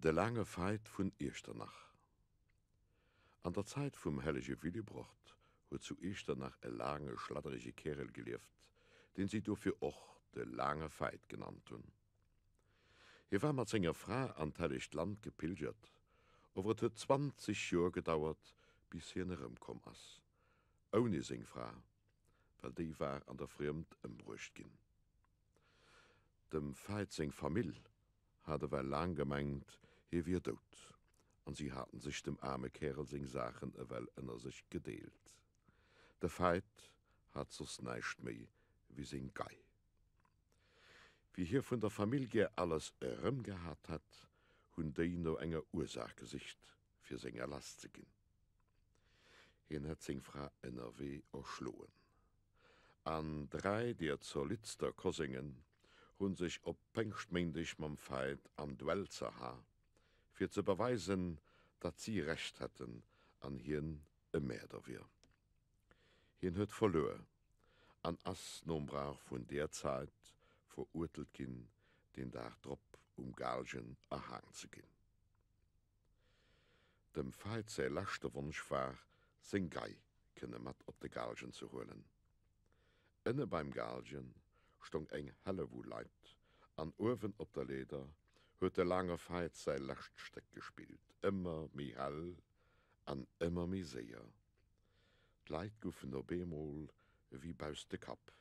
De laange Veit vun Iechternach An der Zäit vum hellege Willibrord huet zu Iechternach e laange, schladderege Kärel gelieft, deen si dofir och de laange Veit genannt hunn. Hie war mat senger Fra an d'Hellegt Land gepilgert, ower et huet 20 Joer gedauert, bis hien erëmkomm ass, ouni seng Fra, well déi war an der Friemd ëmbruecht ginn. Dem Veit seng Famill hat ewell laang gemengt, hie wier dout, an si haten sech dem aarme Kärel seng Saachen ewell ënner sech gedeelt. De Veit hat soss näischt méi wéi seng Gei. Wéi hie vun der Famill gär alles erëmgehat hat, hunn déi no enger Ursaach gesicht, fir senger lass ze ginn. Hien hätt seng Fra ënnerwee erschloen. An 3 deer zolidster Koséngen hu sech op Péngschtméindeg mam Veit am Duell zerha, fir ze beweisen, datt si Recht hätten an hien e Mäerder wier. Hien huet verluer an ass nom Brauch vun deer Zait veruertelt ginn, deen Dag drop um Gaalgen erhaang ze ginn. Dem Veit säi leschte Wonsch war, seng Gei kënne mat op de Gaalgen ze huelen. Ënne beim Gaalgen stong eng Hellewull Leit an uewen op der Leeder huet de laange Veit säi lescht Stéck gespillt, ëmmer méi hell an ëmmer méi séier. D'Leit goufen op eemol ewéi bausst de Kapp.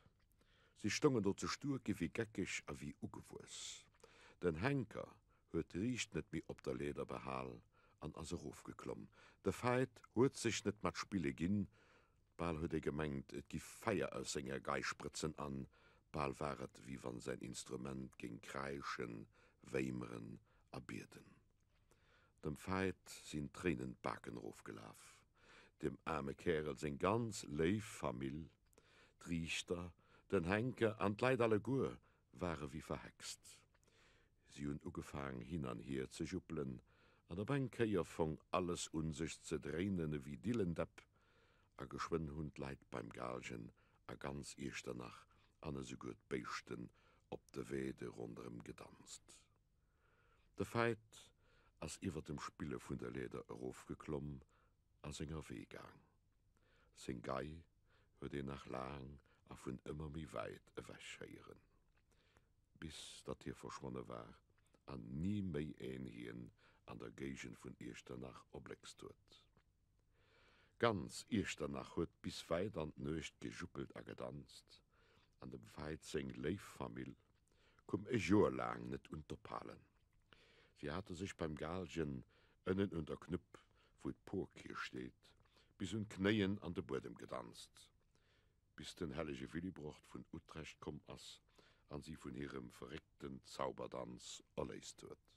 Si stongen do ze stuerke wéi geckeg a wéi ugewuess. Den Henker huet d'Riicht net méi op der Leeder behal an ass erofgeklomm. De Veit huet sech net mat spille ginn. Bal huet ee gemengt, et giff Feier aus senger Gei sprëtzen an bal war et, wéi wann säin Instrument géing kräischen, wéimeren a bieden. Dem Veit sinn d'Tréinen d'Baken erofgelaf. Dem aarme Kärel seng ganz léif Famill, d'Riichter, den Henker an d'Leit alleguer ware wéi verhext. Si hunn ugefaang hin an hier ze juppelen, an op eng Kéier fong alles un sech ze dréinen ewéi Dillendepp, a geschwënn hunn d'Leit beim Gaalgen a ganz Iechternach an esouguer d'Béischten op de Weede ronderëm gedanzt. De Veit ass iwwer dem Spille vun der Leeder erofgeklomm a senger Wee gaang. Seng Gei huet een nach laang a vun ëmmer méi wäit ewech héieren, bis datt hie verschwonne war an ni méi een hien an der Géigend vun Iechternach erbléckst huet. Ganz Iechternach huet bis wäit an d'Nuecht gejuppelt a gedanzt, an dem Veit seng léif Famill koum e Joer laang net un d'Ophalen. Si hate sech beim Gaalgen ënnen un der Knupp, wou d'Porkierch steet, bis un d'Knéien an de Buedem gedanzt, bis den hellege Willibrord vun Utrecht komm ass an si vun hirem verréckten Zauberdanz erléist huet.